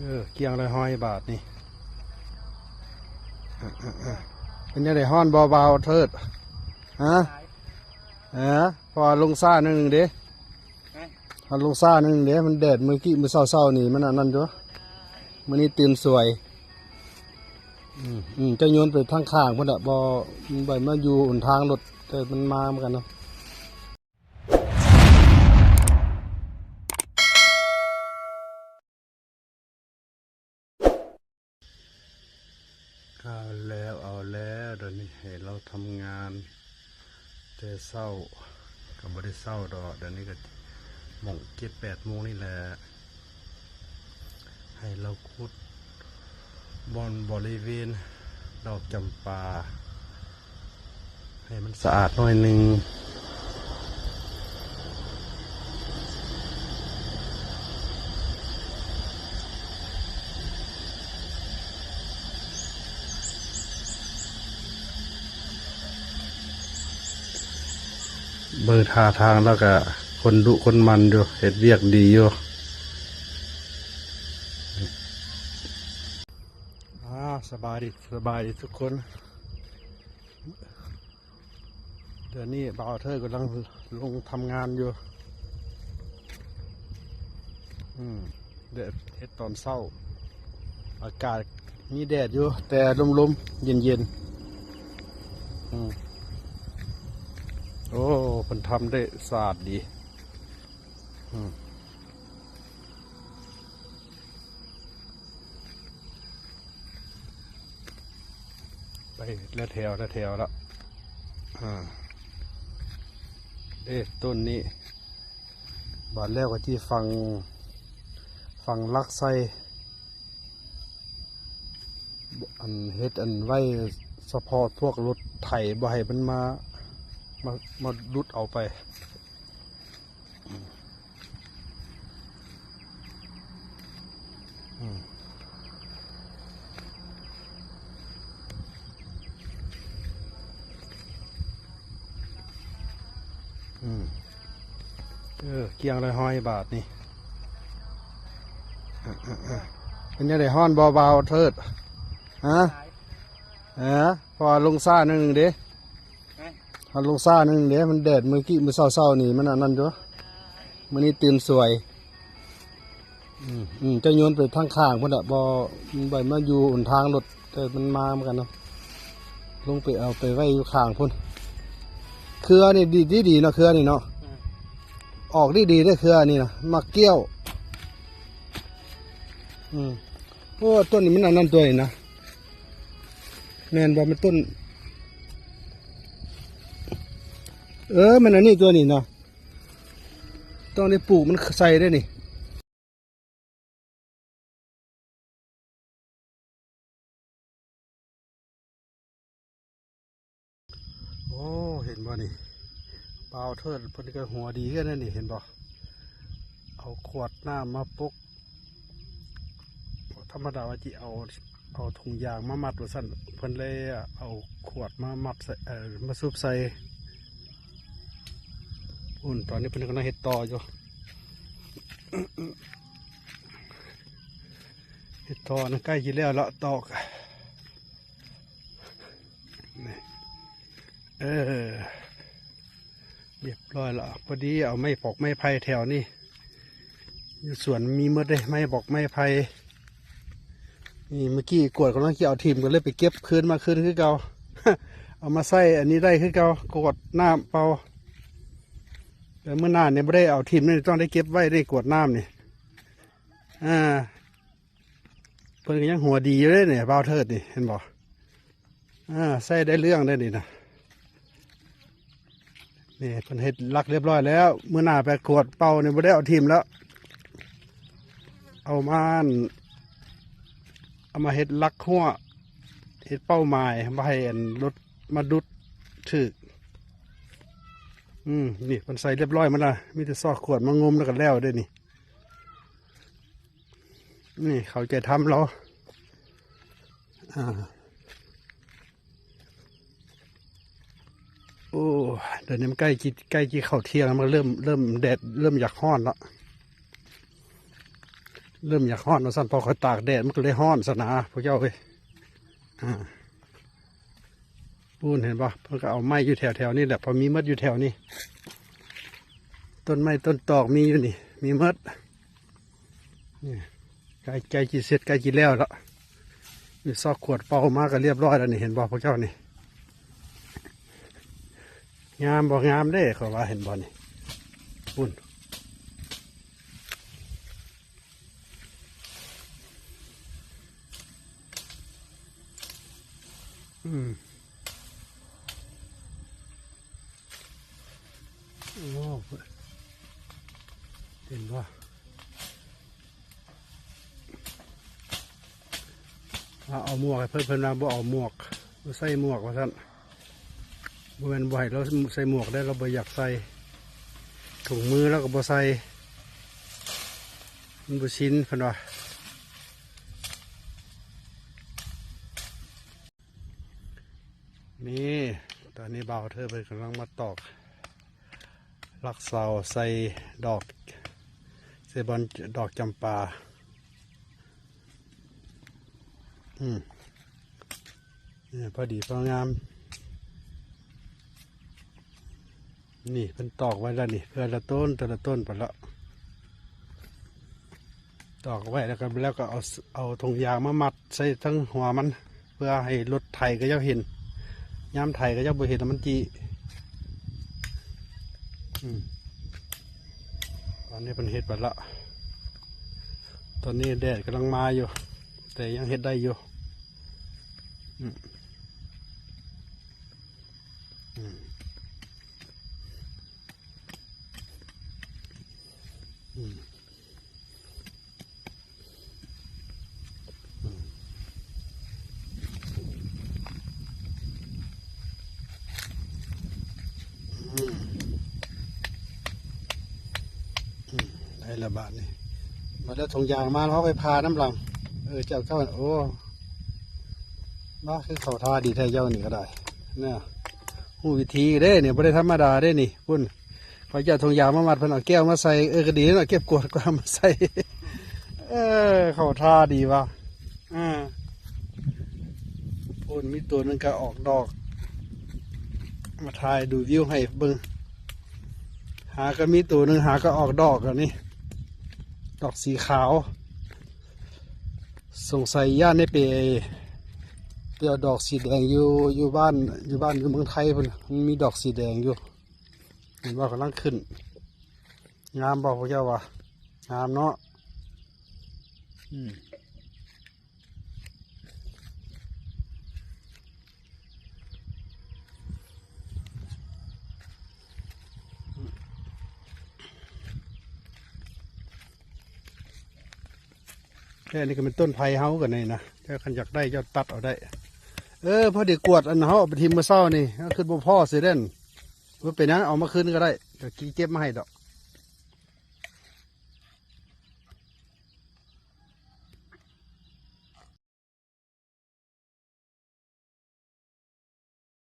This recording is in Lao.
ເອີ ກ້ຽງລະຮ້ອຍບາດນີ້. ເປັນຈັ່ງໃດ ຮ້ອນບໍ່ບ່າວເທີດ? ຮະ? ເອີ ເພາະວ່າລົງຊ້າໜ້ອຍໜຶ່ງເດ້. ຮະ? ເຮົາລົງຊ້າໜ້ອຍໜຶ່ງເດ້ ມັນແດດມື້ກີ້ ມື້ເຊົ້າໆນີ້ມັນອັນນັ້ນຢູ່. ມື້ນີ້ຕື່ນສວຍ. ອືມ ອືມ ເຈົ້າໂຍນໄປທາງຂ້າງພຸ້ນແຫຼະ ບໍ່ ມັນບໍ່ມາຢູ່ຫົນທາງລົດ ແຕ່ມັນມານຳກັນນະ. ເອົາແລ້ວ ເອົາແລ້ວ ດຽວນີ້ໃຫ້ລາວທຳງານແຕ່ເຊົ້າ ກໍບໍ່ໄດ້ເຊົ້າດອກ ດຽວນີ້ກໍໝ່ອງເຈັດແປດໂມງນີ້ແຫຼະ ໃຫ້ລາວຂຸດບ່ອນບໍລິເວນດອກຈຳປາ ໃຫ້ມັນສະອາດໜ້ອຍໜຶ່ງ. ເບິ່ງທ່າທາງແລ້ວກະຄົນດຸຄົນໝັ່ນຢູ່ ເຮັດວຽກດີຢູ່. ອາ ສະບາຍດີ ສະບາຍດີທຸກຄົນ. ດຽວນີ້ບ່າວເທີດກຳລັງລົງທຳງານຢູ່. ອືມ ແດດເຮັດຕອນເຊົ້າ ອາກາດມີແດດຢູ່ ແຕ່ລົມໆ ເຢັນໆ. ອືມ ໂອ້ ເພິ່ນທຳໄດ້ສະອາດດີ. ອືມ ໄປແລ້ວແຖວ ແລ້ວແຖວລະ. ອາ ເດ້ ຕົ້ນນີ້ ບາດແລ້ວກໍຊິຝັງ ຝັງຫຼັກໃສ່ ອັນ ເຮັດອັນໄວ້ສະເພາະພວກລົດໄຖ ບໍ່ໃຫ້ມັນມາ ມາ ມາດຸດເອົາໄປ. ອືມ ອືມ ເອີ ກ້ຽງລະຮ້ອຍບາດນີ້. ເອີ ເປັນຈັ່ງໃດ ຮ້ອນບໍ່ບ່າວເທີດ? ຮະ? ເອີ ເພາະວ່າລົງຊ້າໜ້ອຍໜຶ່ງເດ້. ຮະ? ເຮົາລົງຊ້າໜ້ອຍໜຶ່ງເດ້ ມັນແດດມື້ກີ້ ມື້ເຊົ້າໆນີ້ມັນອັນນັ້ນຢູ່ ມື້ນີ້ຕື່ນສວຍ. ອືມ ອືມ ເຈົ້າໂຍນໄປທາງຂ້າງພຸ້ນແຫຼະ ບໍ່ ມັນບໍ່ມາຢູ່ຫົນທາງລົດ ແຕ່ມັນມານຳກັນນະ. ລົງໄປເອົາໄປໄວ້ຢູ່ຂ້າງພຸ້ນ. ເຄືອນີ້ດີ ດີໆເນາະ ເຄືອນີ້ເນາະ. ອືມ ອອກດີໆເດ້ ເຄືອນີ້ນະ ໝາກກ້ຽວ. ອືມ ໂອ້ ຕົ້ນນີ້ມັນອັນນັ້ນຕົວນີ້ນະ. ແມ່ນບໍ່? ແມ່ນຕົ້ນ ເອີ ແມ່ນອັນນີ້ຕົວນີ້ນະ ຕ້ອງໄດ້ປູກມັນໃສ່ເດ້ນີ້. ໂອ້ ເຫັນບໍ່ນີ້ ບ່າວເທີດເພິ່ນກໍຫົວດີຄືກັນນີ້ ເຫັນບໍ່? ເອົາຂວດນ້ຳມາປົກ ທຳມະດາວ່າຊິເອົາ ເອົາຖົງຢາງມາມັດວ່າຊັ້ນ ເພິ່ນເລີຍເອົາຂວດມາມັດໃສ່ ເອີ ມາສຸບໃສ່. ພຸ້ນ ຕອນນີ້ເພິ່ນກຳລັງເຮັດຕໍ່ຢູ່ ເຮັດຕໍ່ນະ ໃກ້ຊິແລ້ວລະ ຕອກ ນີ້ ເອີ ລຽບຮ້ອຍລະ. ພໍດີເອົາໄມ້ປອກໄມ້ໄຜ່ແຖວນີ້ ຢູ່ສວນມີໝົດເດ້ ໄມ້ປອກໄມ້ໄຜ່. ນີ້ເມື່ອກີ້ກວດກຳລັງຊິເອົາຖິ້ມ ກໍເລີຍໄປເກັບຄືນມາຄືນຄືເກົ່າ ເອົາມາໃຊ້ອັນນີ້ໄດ້ຄືເກົ່າ ກວດນ້ຳເປົ່າ. ແຕ່ມື້ໜ້ານີ້ບໍ່ໄດ້ເອົາຖິ້ມເດ້ ຕ້ອງໄດ້ເກັບໄວ້ເດ້ ກວດນ້ຳນີ້. ອ່າ ເພິ່ນກໍຍັງຫົວດີຢູ່ເດ້ນີ້ ບ່າວເທີດນີ້ ເຫັນບໍ່? ອ່າ ໃຊ້ໄດ້ເລື່ອງເດ້ນີ້ນະ. ນີ້ເພິ່ນເຮັດຫຼັກລຽບຮ້ອຍແລ້ວ ມື້ໜ້າໄປກວດເປົ່ານີ້ບໍ່ໄດ້ເອົາຖິ້ມແລ້ວ ເອົາມາ ເອົາມາເຮັດຫຼັກຮົ້ວ ເຮັດເປົ້າໝາຍ ບໍ່ໃຫ້ອັນລົດມາດຸດຖືກ. ອືມ ນີ້ເພິ່ນໃສ່ລຽບຮ້ອຍໝົດລະ ມີແຕ່ຊອກຂວດມາງຸມແລ້ວກໍແລ້ວເດ້ນີ້. ນີ້ເຂົ້າໃຈທຳລາວ. ອ່າ ໂອ້ ດຽວນີ້ມັນໃກ້ຊິ ໃກ້ຊິເຂົ້າທ່ຽງ ມັນເລີ່ມ ເລີ່ມ ແດດເລີ່ມຢາກຮ້ອນລະ. ເລີ່ມຢາກຮ້ອນວ່າຊັ້ນ ເພາະຂ້ອຍຕາກແດດ ມັນກໍເລີຍຮ້ອນຊັ້ນນະ ພວກເຈົ້າເອີຍ. ອາ ປູ້ນ ເຫັນບໍ່? ເພິ່ນກໍເອົາໄມ້ຢູ່ແຖວໆນີ້ແຫຼະ ເພາະມີໝົດຢູ່ແຖວນີ້ ຕົ້ນໄມ້ຕົ້ນຕອກມີຢູ່ນີ້ ມີໝົດ. ນີ້ ໃກ້ ໃກ້ຊິເສັດ ໃກ້ຊິແລ້ວລະ. ມີຊອກຂວດເປົ່າມາກໍລຽບຮ້ອຍແລ້ວນີ້ ເຫັນບໍ່ພວກເຈົ້ານີ້? ງາມບໍ່? ງາມເດ້ ຂ້ອຍວ່າ ເຫັນບໍ່ນີ້? ພຸ້ນ. ອືມ ໂອ້ ເຫັນບໍ່? ວ່າເອົາໝວກໃຫ້ເພິ່ນ ເພິ່ນວ່າບໍ່ເອົາໝວກ ບໍ່ໃສ່ໝວກວ່າຊັ້ນ. ບໍ່ແມ່ນບໍ່ໃຫ້ລາວໃສ່ໝວກເດ້ ລາວບໍ່ຢາກໃສ່ ຖົງມືລາວກໍບໍ່ໃສ່ ມັນບໍ່ຊິນ ເພິ່ນວ່າ. ນີ້ ຕອນນີ້ບ່າວເທີເພິ່ນກຳລັງມາຕອກຫຼັກເສົາໃສ່ດອກ ໃສ່ບ່ອນດອກຈຳປາ. ອືມ ນີ້ ພໍດີພໍງາມ. ນີ້ເພິ່ນຕອກໄວ້ແລ້ວນີ້ ເທື່ອລະຕົ້ນ ເທື່ອລະຕົ້ນໄປລະ ຕອກໄວ້ແລ້ວກໍ ແລ້ວກໍເອົາ ເອົາຖົງຢາງມາມັດໃສ່ທັງຫົວມັນ ເພື່ອໃຫ້ລົດໄຖເຂົາເຈົ້າເຫັນ ຍາມໄຖເຂົາເຈົ້າບໍ່ເຫັນ ມັນຈິ ອືມ ຕອນນີ້ເພິ່ນເຮັດໄປລະ ຕອນນີ້ແດດກຳລັງມາຢູ່ ແຕ່ຍັງເຮັດໄດ້ຢູ່. ອືມ ອືມ ອືມ ອືມ ອືມ ອືມ ໄດ້ລະບາດນີ້. ມາແລ້ວຖົງຢາງມາ ເຮົາໄປຜ່ານຳຫຼັງ. ເອີ ເຈົ້າເຈົ້າ ໂອ້ ມາ ຄືເຂົ້າທ່າດີແທ້ເຈົ້ານີ້ກໍໄດ້ນະ ຮູ້ວິທີເດ້ນີ້ ບໍ່ໄດ້ທຳມະດາເດ້ນີ້. ພຸ້ນ ຂ້ອຍເຈົ້າຖົງຢາງມາມັດ ເພິ່ນເອົາແກ້ວມາໃສ່ ເອີ ກໍດີເນາະ ເກັບກວາດກວາດມາໃສ່. ເອີ ເຂົ້າທ່າດີວ່າ ອາ ພຸ້ນ ມີໂຕໜຶ່ງກໍອອກດອກ ມາຖ່າຍດູວິວໃຫ້ເບິ່ງ. ຫາກໍມີໂຕໜຶ່ງ ຫາກໍອອກດອກ ອັນນີ້ ດອກສີຂາວ. ສົງໄສຢ້ານໄດ້ໄປ ໄປເອົາດອກສີແດງຢູ່ ຢູ່ບ້ານ ຢູ່ບ້ານຢູ່ເມືອງໄທພຸ້ນ ມັນມີດອກສີແດງຢູ່. ເຫັນບໍ່ ກຳລັງຂຶ້ນ ງາມບໍ່ພວກເຈົ້າວ່າ? ງາມເນາະ. ອືມ ແຕ່ອັນນີ້ກໍແມ່ນຕົ້ນໄຜ່ເຮົາກັນນີ້ນະ ແຕ່ຄັນຢາກໄດ້ເຈົ້າຕັດເອົາໄດ້. ເອີ ພໍດີກວດອັນເຮົາເອົາໄປຖິ້ມມື້ເຊົ້ານີ້ ຄືບໍ່ພໍຊິເດ້ນ. ບໍ່ເປັນຫຍັງ ເອົາມາຄືນກໍໄດ້ ດຽວກີເກັບມາໃຫ້ດອກ.